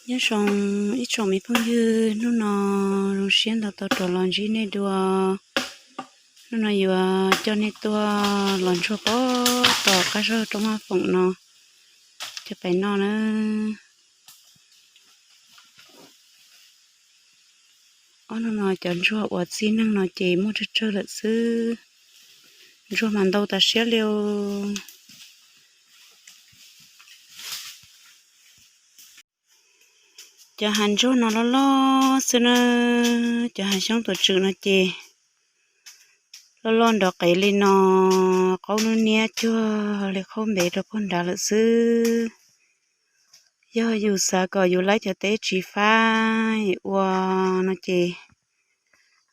Nyob zoo ib tsoom me phooj ywg, hnub no zoo siab ntau tau rov los ntsib nej dua. Hnub no yuav coj nej tuaj los ntsuag pob tom qab zog roob Vaj Foom no, coj pais noj na. Ob hnub no cov ntsuag uas txij neeg no ces muaj tsawg tsawg lawm xwb. Ntsuag mas ntau tas siab li os. Cov hav ntsuag no loj loj xwb na, cov hav xyoob tuam tswm no ces loj loj nrov qev li no, qaub nub niab cuag li qhaub npev rau puag nrad lawm xwb. Yog yus xav kom yus laib cov teb tsis fab ua no ces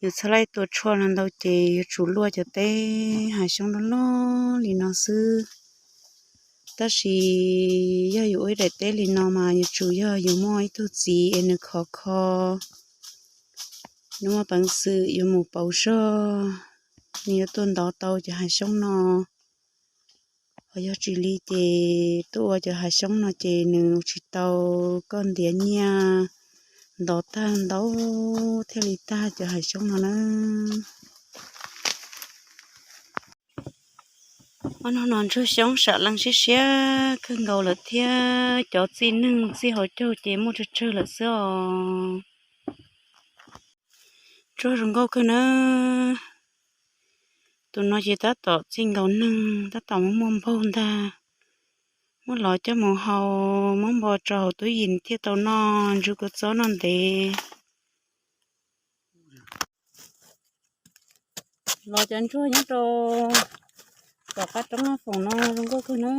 yus txhaj laib tua tshuaj los ntau ces yuav tsum luaj cov teb hav xyoob loj loj li no xwb. Tab sis yog yus ua ib daim teb li no mas yuav tsum yog yus muaj ib tug txiv es nws khov kho, nws muaj peev xwm yuav mus pauv zog, nws yuav tuaj ntov tau cov hav xyoob no. Ho yog tsis li ces tuaj ua cov hav xyoob no ces nws tsis tau, koj ntiav nyiaj ntov tag ntau thiaj li tag cov hav xyoob no na. Ob hnub no ntsuag xyoob sam leej siab siab kawg nkaus lawm thiab, cov txij neeg txij hauv caug ces muaj tsawg tsawg lawm xwb os. Ntsuag zoo nkauj kawg na. Tus no ces tab tom txij nkaus neeg, tab tom muaj muaj npaug ntag. Muab lov coj mus hau, muab npo rau hauv tub yim thiaj tau noj ntsuag kua txob noj ntev. Los cov ntsuag nyob rau tom qab roob Vaj Foom no zoo nkauj kawg na.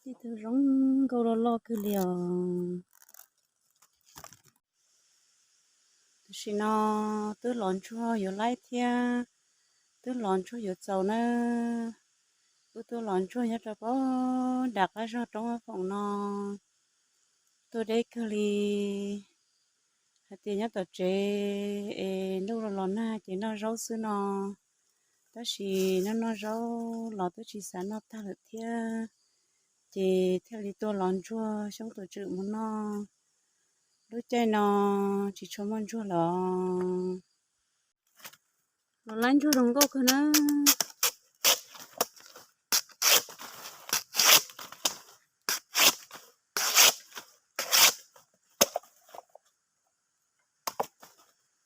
Ib tug zoo nkauj loj loj kawg li os. Tam sim no twb los ntsuag yuav laib thiab, twb los ntsuag yuav txaus nawb. Wb twb los ntsuag nyob rau pem nram qab zog roob Vaj Foom no, tuaj deb kawg li. Hais tias nyob tom tsev es ntuj los los nag ces noj zaub xwb no, tab sis noj noj zaub los twb tsis xav noj tag lawm thiab, ces thiaj li tuaj los ntsuag xyoob tuam tswm mus noj. Lub caij no tsis tshua muaj ntsuag lawm. Los laib ntsuag zoo nkauj kawg na.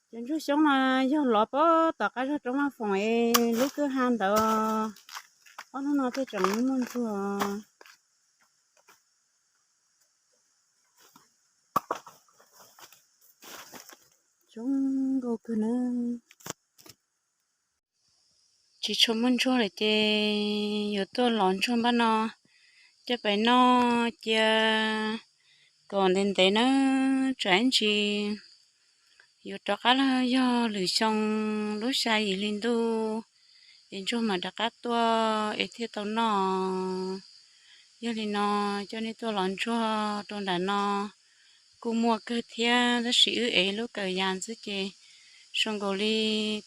Cov ntsuag xyoob no yog lov pem tom qab zog roob Vaj Foom es lub kwj ha ntawd, ob hnub no tej tseem muaj ntsuag. Zoo nkauj kawg na. Tsis tshua muaj ntsuag lawm ces yuav tuaj lov ntsuag npab no coj pem noj cia kom ntev ntev nawb, tsam ib ntsis yuav rov qab los yog lwm xyoo lub xya yim hli ntuj es ntsuag mam rov qab tuaj es thiaj tau noj. Yog li no coj nej tuaj lov ntsuag rau nram no kuj muaj kawg thiab, tab sis wb ev lub kawm yas ntxwb ces zoo nkaus li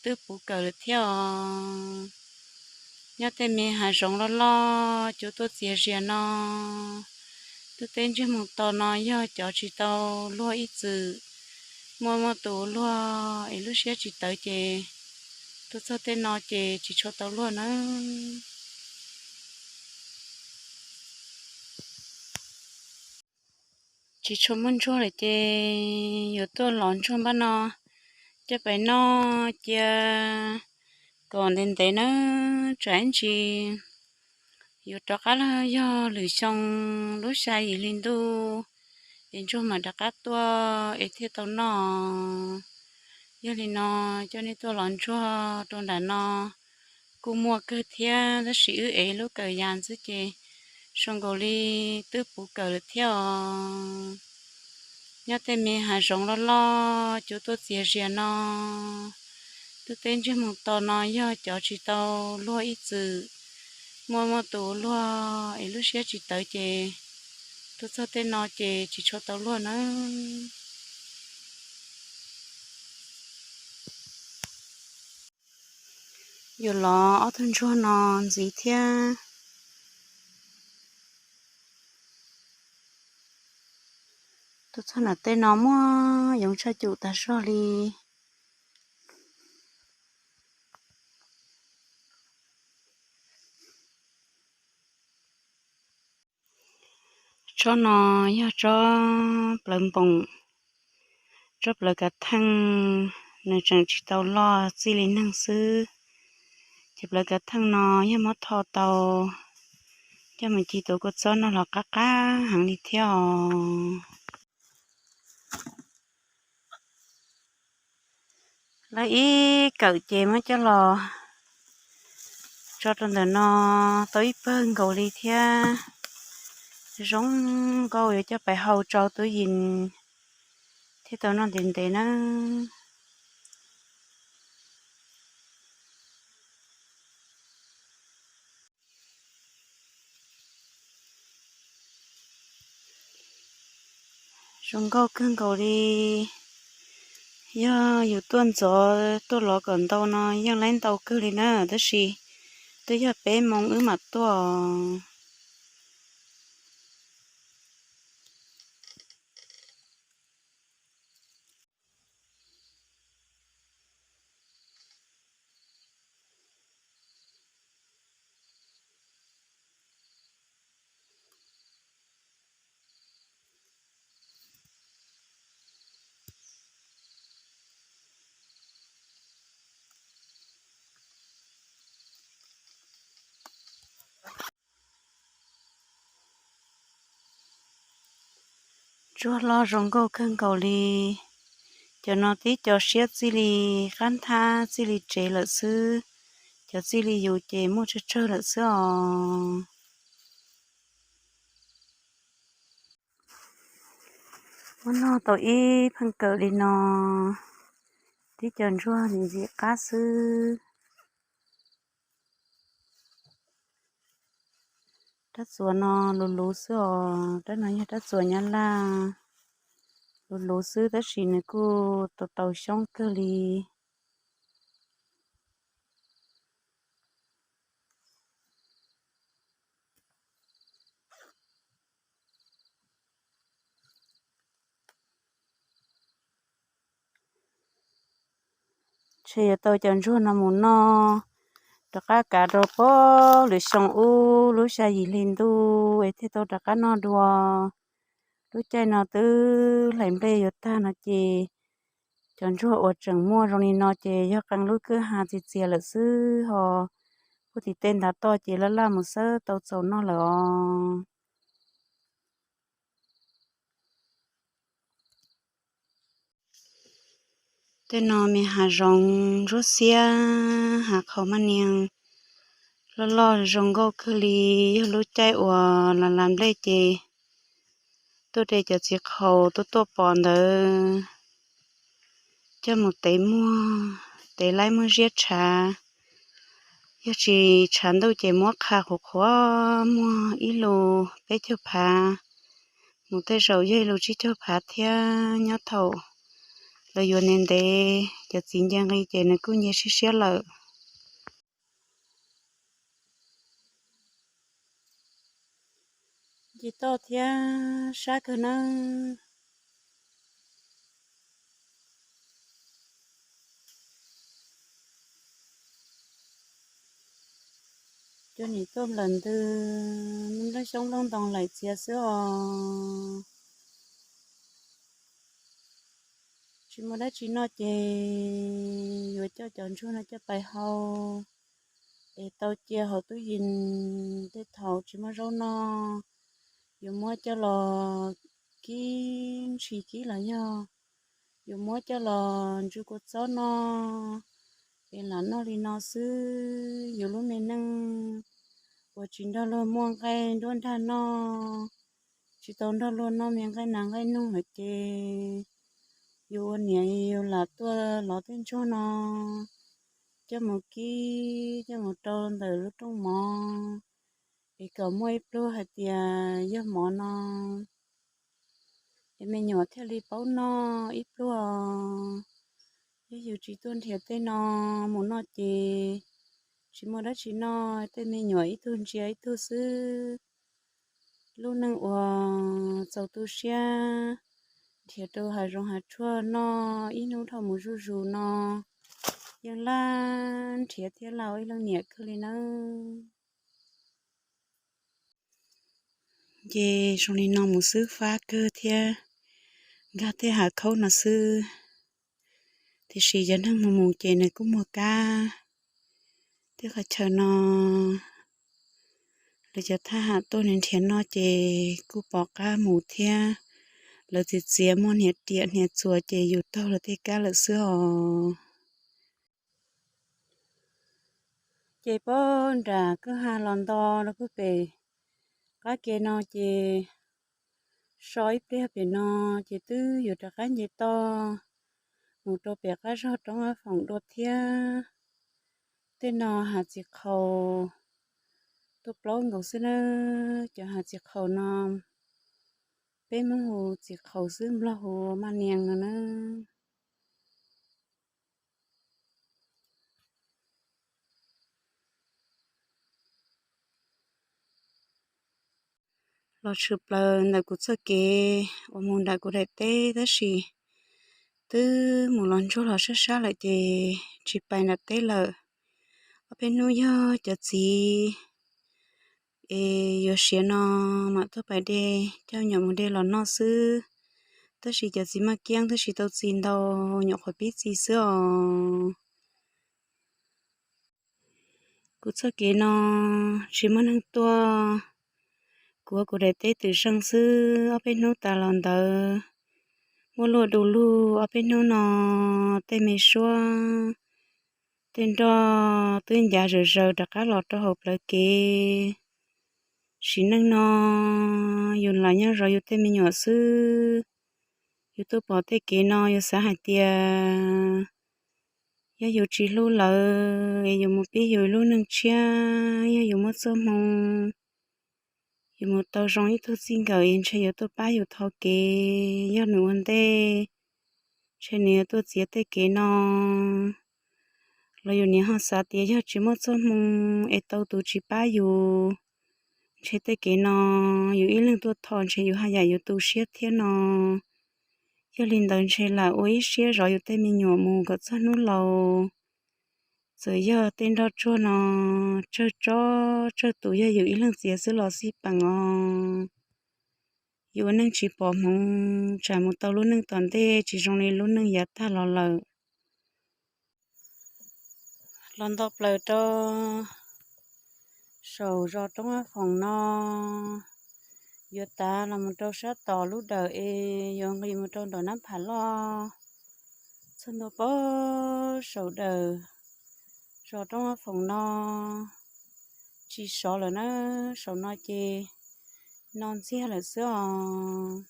twb puv kawm lawm thiab os. Nyob tej me hav zoov loj loj cuv tuaj txias zias no, twb teb ntsiag mus to no yog cov tsis tau luag ib txwm. Muaj muaj tus luag es lub siab tsis tawv ces tuaj txog tej no ces tsis tshua tau luag nawb. Tsis tshua muaj ntsuag lawm ces yuav tuaj lov ntsuag npab no coj pem noj cia kom ntev ntev nawb, tsam ib ntsis yuav rov qab los yog lwm xyoo lub xya yim hli ntuj es ntsuag mam rov qab tuaj es thiaj tau noj. Yog li no coj nej tuaj lov ntsuag rau nram no kuj muaj kawg thiab, tab sis wb ev lub kawm yas ntxwb ces zoo nkaus li twb puv kawm lawm thiab os. Nyob tej me hav zoov loj loj cuv tuaj txias zias no, twb teb ntsiag mus to no yog cov tsis tau luag ib txwm. Muaj muaj tus luag es lub siab tsis tawv ces Tuaj txog tej no ces tsis tshua tau luag na. Yuav los ob tug ntsuag no ntxiv thiab. Tuaj txog nram tej no muaj yoov tshaj cum tag zog li. Tsob no yog tsob plawv npoom, tsob plawv kav theej, nws tseem tsis tau loj txij li neeg xwb. Ces plawv kav theej no yog muab tho tau, coj mus ci tuav kua txob noj los qab qab heev li thiab os. Lawv ib kawm ces muab coj los tso rau ntawm no tau ib pawg nkaus li thiab. Zoo nkauj, yuav coj pais hau tsau tub yees thiab tau noj ntev ntev na. Zoo nkauj kawg nkaus li. Yog yus tuaj ntxov tuaj lov kom ntau no yeej laib ntau kawg li na, tab sis twb yog peb moo wb mam tuaj. Ntsuag loj zoo nkauj kawg nkaus li. Cov no tib co siab txij li qab nthab txij li tsev lawm xwb, cov txij li yus ces muaj tsawg tsawg lawm xwb os. Muab noj tau ib pheej kawm li no, tib co ntsuag ntxim qab xwb. Rab txuas no luv luv xwb os, rab no yog rab txuas nyab laj, luv luv xwb tab sis nws kuj tau tau xyoob kawg li. Ntshe yuav tau cov ntsuag no mus noj, rov qab kav rau pem lwm xyoo ub lub xya yim hli ntuj es thiaj tau rov qab noj dua. Lub caij no twb hlais nplej yuav tag no ces cov ntsuag uas tseem muaj zoo li no ces yog qee lub kwj ha txias txias lawm xwb ho. Puag tim tej ntav toj ces laj laj mus xwb tau txaus noj lawm os. Tej no me hav zoov ntsuab xiab, hav qhaus maj nias, loj loj zoo nkauj kawg li. Yog lub caij uas las las nplej ces tuaj de cov txiv qhaus tuaj tuaj pom ntawd coj mus tev muag, tev laib muab ziab tshav. Yog tsis tshav ntuj ces muab qha qhuav qhuav muag ib lus peb caug phav, mus tej zaum yog ib lus tsib caug phav thiab. Nyob thaum lawv yuav ntev ntev, cov txiv nce nqi ces nws kuj nce siab siab lawm. Nce toj thiab sab kawg nawb. Cov nim tuaj nplawm ntws, nplooj xyoob nplooj ntoos laim txias xwb os. Tsis muaj dab tsi noj ces yuav coj cov ntsuag no coj pais hau es tau cia hauv tub yees. Tej thaum tsis muaj zaub noj, yuav muab coj los kib ntshis kib los yog yuav muab coj los ntsu kua txob noj es lam noj li no xwb. Yus lub me neej uas tsis nrog luag muaj nqaij nruab nrag noj, tsis tau nrog luag noj me nqaij nas nqaij noog lawm ces yus ua niam yus lam tuaj lov tej ntsuag no coj mus kib coj mus rau ntawm lub rooj mov es kom muaj ib pluag hais tias yog mov no es me nyuam thiaj li paub noj ib pluag. Yog yus tsis tuaj nrhiav tej no mus noj ces tsis muaj dab tsi noj, tej me nyuam ib tug ntsia ib tug xwb. Lub neej uas txaus tu siab nrhiav rau hav zoov hav tshuaj noj ib hnub dhau mus zuj zus no yeej laj nrhiav thiab lauj ib leej niam kawg li nawb. Ces zoo li no mus xwb fab kawg thiab, nkag tej hav khaub no xwb. Tiam sis cov neeg mus mus ces nws kuj muag kab. Tej qhov chaw no lawv cov thab ham tuaj nrhiav noj ces kuj pom qab mus thiab. Lawv txiav txiav muaj hniav riam hniav txuas ces yus taug lawv tej kab lawm xwb os. Ces pob nram kwj ha los nto rau puag pem qab ke no ces so ib pliag pem no ces twb yuav rov qab nce toj mus rau pem qab zog roob Ab Foom dua thiab. Tej no hav txiv qhaus tuaj plaub nkaus xwb nawb. Cov hav txiv qhaus no peb Hmoob hu txiv qhaus xwb, Nplog hu maj nias no nawb. Los tshwm plaws ntawm kuv txoj kev uas mus nram kuv daim teb tab sis twb mus los ntsuag los sab sab lawm ces tsis pais nram teb lawm. Ob peb hnub yog cov txiv es yuav siav no mam tuaj pais de, coj nyuam mus de los noj xwb. Tab sis cov txiv maj kiab tab sis tau txi ntau, nyuam qhuav pib txi xwb os. Kuv txoj kev no tsis muaj neeg tuaj, kuv ua kuv daim teb twm zeej xwb. Ob peb hnub tas los ntawd muaj luaj du lug, ob peb hnub no tej me suab tej nroj twb ncav zawm zaws rov qab los rau hauv plawv kev. Sim neej no yus lam nyob zov yus tej me nyuam xwb. Yus tuaj pom tej kev no yus xav hais tias yog yus tsis hlub lawv es yus mus pib yus lub neej tshiab, yog yus muaj txoj hmoo yus mus tau zoo ib tug txij nkawm es ntshe yuav tuaj pab yus tho kev. Yog nws ua ntej ntshe nws yuav tuaj txiav tej kev no. Los yus niam ho xav tias yog tsis muaj txoj hmoo es tau tus tsis pab yus, ntshe tej kev no yus ib leeg tuaj tho ntshe yus haj yam yuav tu siab thiab no. Yog li ntawd ntshe lam ua ib siab zov yus tej me nyuam mus kom txog hnub laus. Txawm yog tej nroj tsuag no tsawg tsob tsawg tus yog yus ib leeg txiav xwb los xij peem os. Yus ua neej tsis pom hmoov, tsam mus tau lub neej tom ntej tsis zoo li lub neej yav tag los lawm. Los nto plaws rau saum zos Roob Ab Foom no, yuav tav los mus rau sab tom lub dawm es yuav nqis mus rau nram Nab Pham Loj. Txog ntua pem saum dawm zos Roob Ab Foom no tsis sov lawm na, saum no ces no ntxiag lawm xwb os.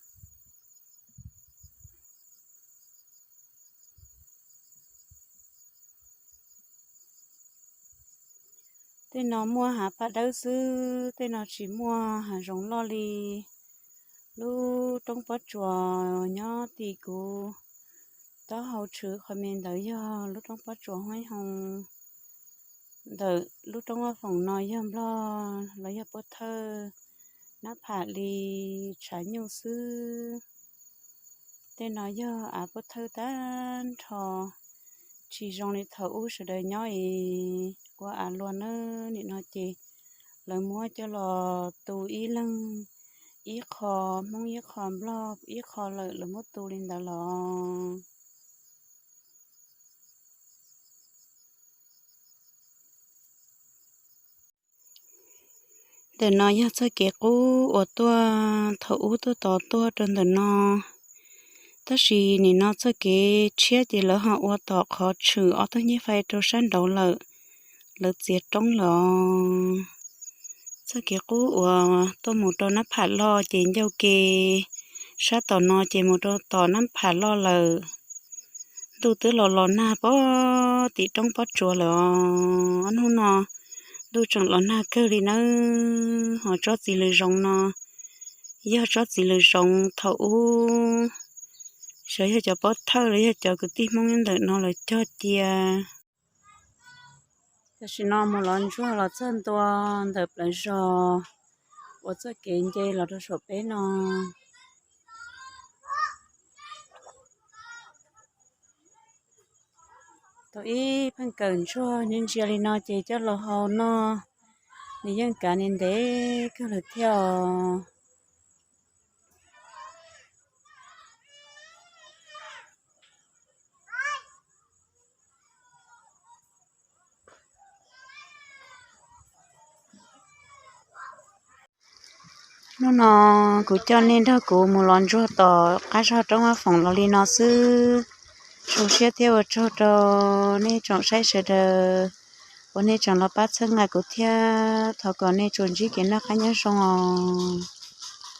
Tej no muaj hav paj dawb xwb, tej no tsis muaj hav zoov loj li. Lub roob pob tsuas nyob tim kuv taub hau tshwv qhov me ntawd yog lub roob pob tsuas Huaib Hoo. Ntawm lub roob Ab Foom no yog Nplog los yog Puab Thawj, Nab Pham li tshav nyuj xwb. Tej no yog av Puab Thawj tag nrho, tsis zoo li thaum ub sawv daws nyob es ua av luaj nawb. Nim no ces lawv muab coj los tu ib leeg ib qho, Hmoob ib qho, Nplog ib qho lawm, lawv muab tu li ntawd los. Ntawm no yog txoj kev qub uas tuaj thaum ub tuaj tod tuaj rau ntawm no, tab sis nim no txoj kev tshiab ces lawv ho ua tom qhov tshwm ob tug ncej fais rau sab nraud lawm, lawv txiav roob lawm os. Txoj kev qub uas tuaj mus rau Nab Pham Loj ces ncauj ke sab tom no ces mus rau tom Nab Pham Loj lawm. Ntuj twb los los nag pem tim roob pob tsuas lawm os. Ob hnub no ntuj tseem los nag kawg li nawb, ho tsob txiv lws zoov no yog tsob txiv lws zoov thaum ub, xyov yog cov pob thawj los yog cov kwv tij Hmoob nyob ntawm no lawv cog cia. Tam sim no mus lov ntsuag los txog ntua ntawm plawv zos uas txoj kev nce los rau saum peb no. Tau ib pheej kawm ntsuag ntsia ntsia li no ces coj los hau noj, nws yeej kav nws ntev kawg lawm thiab os. Hnub no kuv coj nej nrog kuv mus lov ntsuag tom qab zog roob Vaj Foom los li no xwb. Zoo siab thiab ua tsaug rau nej tsoom saib sawv daws uas nej tseem los pab txhawb nqa kuv thiab. Thov kom nej tsuas ntsib kev noj qab nyob zoo os.